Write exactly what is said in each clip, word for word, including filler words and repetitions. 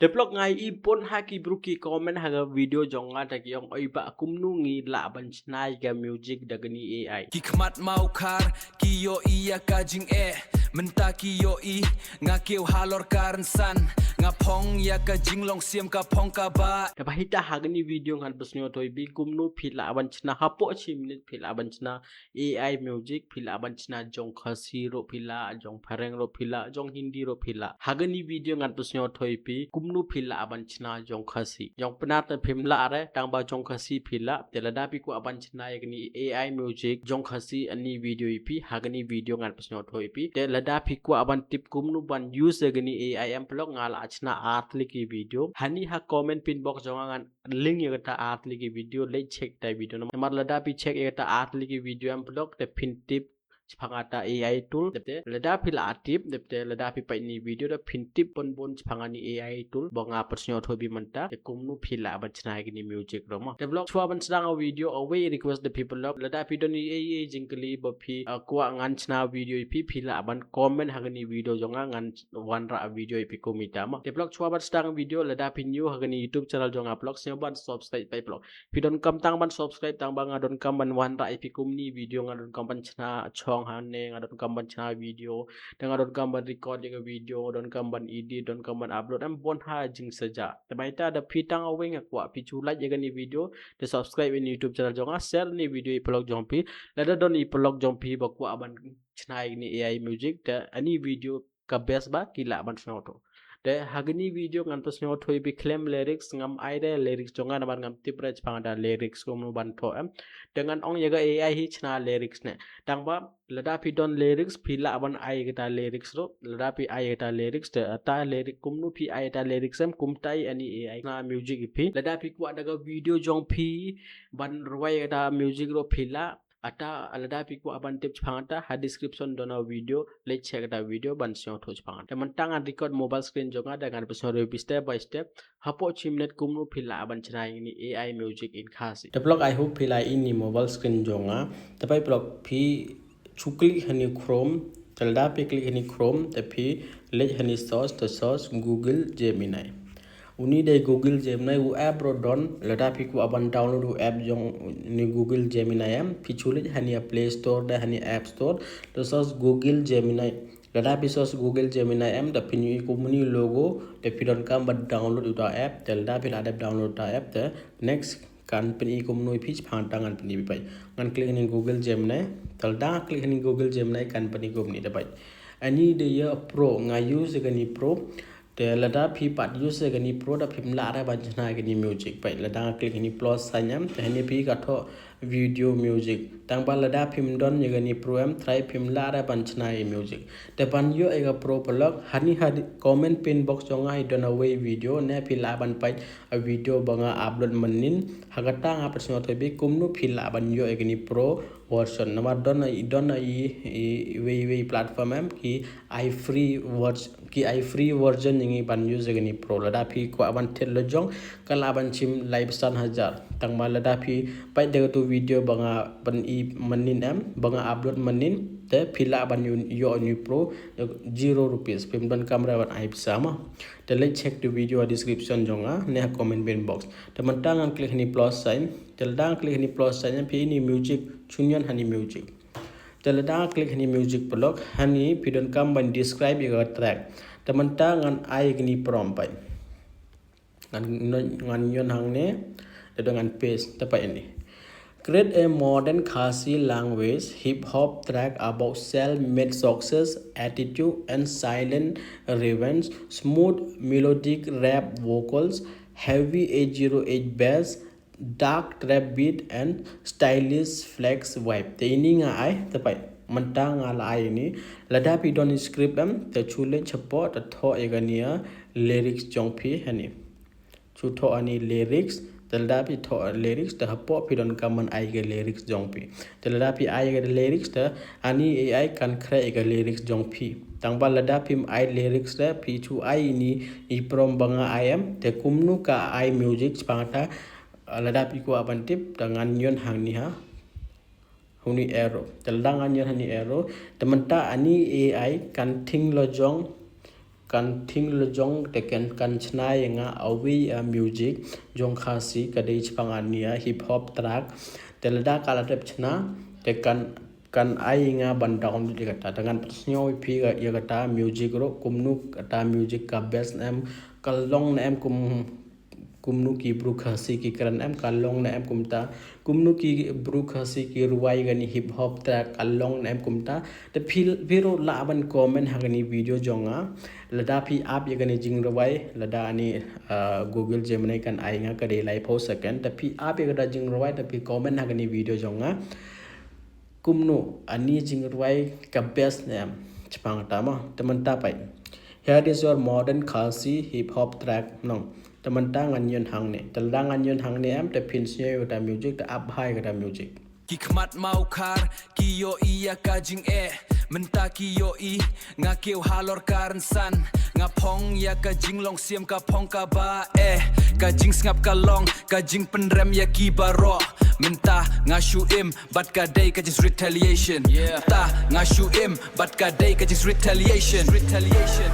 Te vlog nga i pun ha ki bru ki comment ha ka video jong nga, te ki ong oi ba kumno ngi lah ban chna ïa ka music da kani A I. Ki khmat ma u khar, ki ïoh ïa ka jingeh, mynta ki ïoh i, nga kiew halor ka rynsan, nga phong ïa ka jinglong siem ka phong ka ba. Te ba hita ha kani video ngan pynsngew thoi phi kumno phi lah ban chna hapoh shi minit phi lah ban chna A I music, phi lah ban chna jong Khasi ruh phi lah, jong Phareng ruh phi lah, jong Hindi ruh phi lah. Ha kani video ngan pynsngew thoi phi kumno phi lah ban chna jong Khasi. Jong Pnar te phim lah re, tang ba jong Khasi phi lah. Te lada phi kwah ban chna ïa kani A I music jong Khasi ani video ïa phi, ha kani video ngan pynsngew thoi phi. Te lada phi kwah ban tip kumno ban use ïa kani A I em vlog nga la chna ar tylli ki video. Hani ha comment pin box jong nga ngan link ïa kata ar tylli ki video, leit check ta video. Namar lada phi check ïa kata ar tylli ki video em vlog te phin tip shaphang kata A I tool. Dep te lada phi la tip, dep te lada phi peit ni video da phin tip bun bun shaphang ani A I tool ba nga pynsngew thoi phi mynta, te kumno phi lah ban chna ïa kani music ruh mo. Te vlog shuwa ban sdang video, a wei request da phi vlog, lada phi don i A I jingkylli ba phi, uh, kwah ngan chna video ïa phi, phi lah ban comment ha kani video jong nga, ngan wanrah video ïa phi kum ita mo. Te vlog shuwa ban sdang video, lada phi new ha kani YouTube channel jong nga vlog, sngewbha ban subscribe phi vlog. Phi donkam tang ban subscribe, tang ba nga donkam ban wanrah ïa phi kumni video, nga donkam ban chna chong hangne, nga donkam ban chna video, te nga donkam ban record ïa ka video, nga donkam ban edit, donkam ban upload, em bun ha jingshaja. Te mynta da phi tang a wei nga kwah phi shu like ïa kani video, te subscribe ïa ni YouTube channel jong nga, share ni video ïa i paralok jong phi, lada don i paralok jong phi ba kwah ban chna ïa kani A I music, te ani video ka best ba ki lah ban sngewthuh. Te ha kani video ngan pynsngewthuh ïa phi khlem lyrics, ngam ai re lyrics jong nga namar ngam tip re shaphang da lyrics kumno ban thoh em. Te ngan ong ïa ka A I hi chna lyrics ne. Tang ba lada phi don lyrics phi lah ban ai kata lyrics ruh, lada phi ai kata lyrics te ata lyric kumno phi ai kata lyrics em kumta i ani A I chna music ïa phi. Lada phi kwah da ka video jong phi ban rwai kata music ruh phi lah. Ata lada phi kwah ban tip shaphang ata ha description don a video, leit check ata video ban sngewthuh shaphang ata. Te mynta ngan record mobile screen jong nga da ngan pynsngewthuh ïa phi step by step hapoh shi minit kumno phi lah ban chna ïa kani A I music in Khasi. Te vlog I hope phi la i ni mobile screen jong nga. Te phi vlog phi shu click hani Chrome, te lada phi click hani Chrome te phi leit hani search, te search Google Gemini. Uni dei Google Gemini, u app ruh don, lada phi kwah ban download u app jong ni Google Gemini em, phi shu leit hani Play Store da hani App Store, te search Google Gemini. Lada phi search Google Gemini em, da phin ïohi kumni logo, te phi donkam ban download uta app, te lada phi la dep download uta app, te next kan pyni kumno ïa phi shaphang ata ngan pyni phi peit. Ngan click hani Google Gemini, te lada click hani Google Gemini kan pyni kumni da peit. Ani dei ïa Pro, nga use kani Pro. Te lada phi pat use kani Pro da phim lah re ban chna kani music peit. Lada nga click hani plus sign em, te hani phi ka thoh video music. Tang ba lada phim don ïa kani Pro em, trai phim lah re ban chna ïa music. Te ban ïoh ïa ka Pro vlog, hani ha comment pin box jong nga i don a wei video, ne phi lah ban peit a video ba nga upload mynnin. Ha kata nga pynsngewthuh ïa phi kumno phi lah ban ïoh ïa kani Pro version. Namar don i, don i, i wei wei platform em ki ai free version, ki ai free version ïa ngi ban use ïa kani Pro. Lada phi kwah ban thied lajong ka lah ban shim laiphew san hajar. Tang ba lada phi peit da katu video ba nga pyni mynnin em, ba nga upload mynnin, te phi lah ban ïoh, ïoh ïa kani Pro zero rupees. Phim donkam re ban ai pisa mo. Te leit check tu video ha description jong nga ne ha comment pin box. Te mynta ngan click hani plus sign. Te lada nga click hani plus sign, phi i ni music, shu ñion hani music. Te lada nga click hani music vlog, hani phi donkam ban describe ïa ka track. Te mynta ngan ai kani prompt peit. Ngan, ngan ñion hangne, te da ngan paste, te peit ini. Create a modern Khasi language hip hop track about self-made success, attitude and silent revenge, smooth melodic rap vocals, heavy eight zero eight bass, dark trap beat and stylish flex vibe. Te ini nga ai, te peit. Mynta nga la ai ini. Lada phi don script em, te shu leit shapoh, te thoh ïa kani ïa lyrics jong phi hani. Shu thoh ani lyrics, te lada phi thoh lyrics, te hapoh phi donkam ban ai ka lyrics jong phi. Te lada phi ai ka lyrics, te ani A I kan khreh ïa ka lyrics jong phi. Tang ba lada phim ai lyrics te phi shu ai ini i prompt ba nga ai em, te kumno ka ai music shaphang ata, lada phi kwah ban tip, te ngan ñion hangne ha. Huni arrow. Te lada ngan ñion hani arrow. Te mynta ani A I kan thied lajong kan thing lajong te kan kan chna ïa nga awei, uh, music jong Khasi ka dei chpang ania hip hop track. Te lada ka la dep chna te kan kan ai nga ban download ïa kata. Te ngan pynsngew ïa phi ïa kata music ruh kumno kata music ka best ne em, ka long ne em, kum kumno ki bru Khasi ki kren em, ka long ne em kumta, kumno ki bru Khasi ki rwai kani hip hop track, ka long ne em kumta. Te phi ruh lah ban comment ha kani video jong nga. Lada phi ap ïa kani jingrwai, lada ani, uh, Google Gemini kan ai nga ka dei laiphew second. Te phi ap ïa kata jingrwai, te phi comment ha kani video jong nga. Kumno ani jingrwai ka best ne em chpang ta ma. Te mynta peit. Here is your modern Khasi hip hop track nong. Te mynta ngan ïoh hangne. Te lada ngan ïoh hangne em, te phin sngew ïa kata music, te ap bha ïa kata music. Ki khmat Mawkhar ki ïohi ïa ka jingeh, mynta ki ïohi nga kiew halor ka rynsan. Nga phong ïa ka jinglong siem, ka phong kaba eh, ka jingsngap ka long ka jingpynrem ïa ki baroh. Mynta nga shu im bad ka dei ka jing retaliation. Mynta nga shu im bad ka dei ka jing retaliation. Retaliation.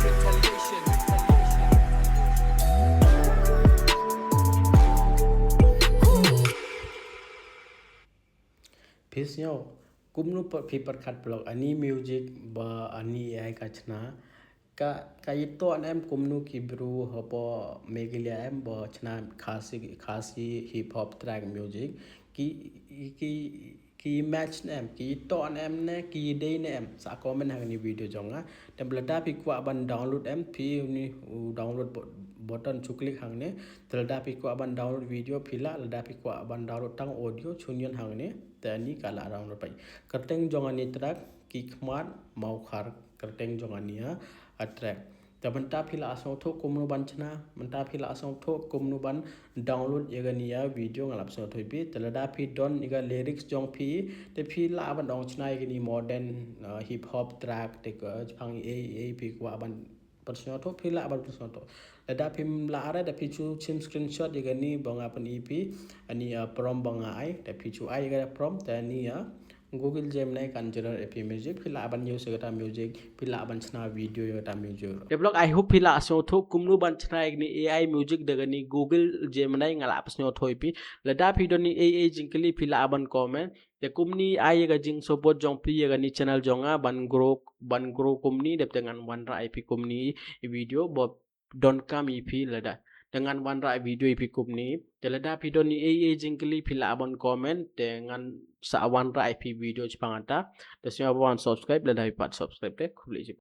Phi sngew kumno phi pyrkhat paralok, ani music ba ani A I ka chna, ka ka ïoh to ne em kumno ki bru hapoh Meghalaya em ba chna Khasi, Khasi hip hop track music, ki ki ki match ne em, ki to ne em, ne ki dei ne em, sa comment ha kani video jong nga. Te lada phi kwah ban download em, phi uni u download button chu click hangne. Te lada phi kwah ban download video phi lah, lada phi kwah ban download tang audio chu ïoh hangne. Te ani ka la download peit. Kyrteng jong ani track ki khmat Mawkhar, kyrteng jong ani a track. Te mynta phi la sngewthuh kumno ban chna, mynta phi la sngewthuh kumno ban download ïa kani ïa video nga la sngewthuh phi. Te lada phi don ïa ka lyrics jong phi, te phi lah ban ong chna ïa kani modern, uh, hip hop track, te ka chpang ei ei phi kwah ban pynsngewthuh, phi lah ban pynsngewthuh. Lada phim lah re, da phi chu shim screenshot ïa kani ba nga pyni phi, ani, uh, prompt ba nga ai, da phi chu ai ïa ka prompt, te ani, uh, Google Gemini kan generate ïa phi music, phi lah ban use ïa kata music, phi lah ban chna video ïa kata music. Te paralok, I hope phi la sngewthuh kumno ban chna ïa kani A I music da kani Google Gemini, nga la pynsngewthuh ïa phi. Lada phi don ïa ei ei jingkylli phi lah ban comment. Te kumne ai ïa ka jingsupport jong phi ïa kani channel jong nga ban grow, ban grow kumne, dep te ngan wanrah ïa phi kumne video ba donkam ïa phi lada. Te ngan wanrah video ïa phi kumne. Te lada phi don ïa ei ei jingkylli phi lah ban comment, te ngan sa wanrah ïa phi video chpang ata. Te sngewbha ban subscribe lada phi pat subscribe te, khublei shibun.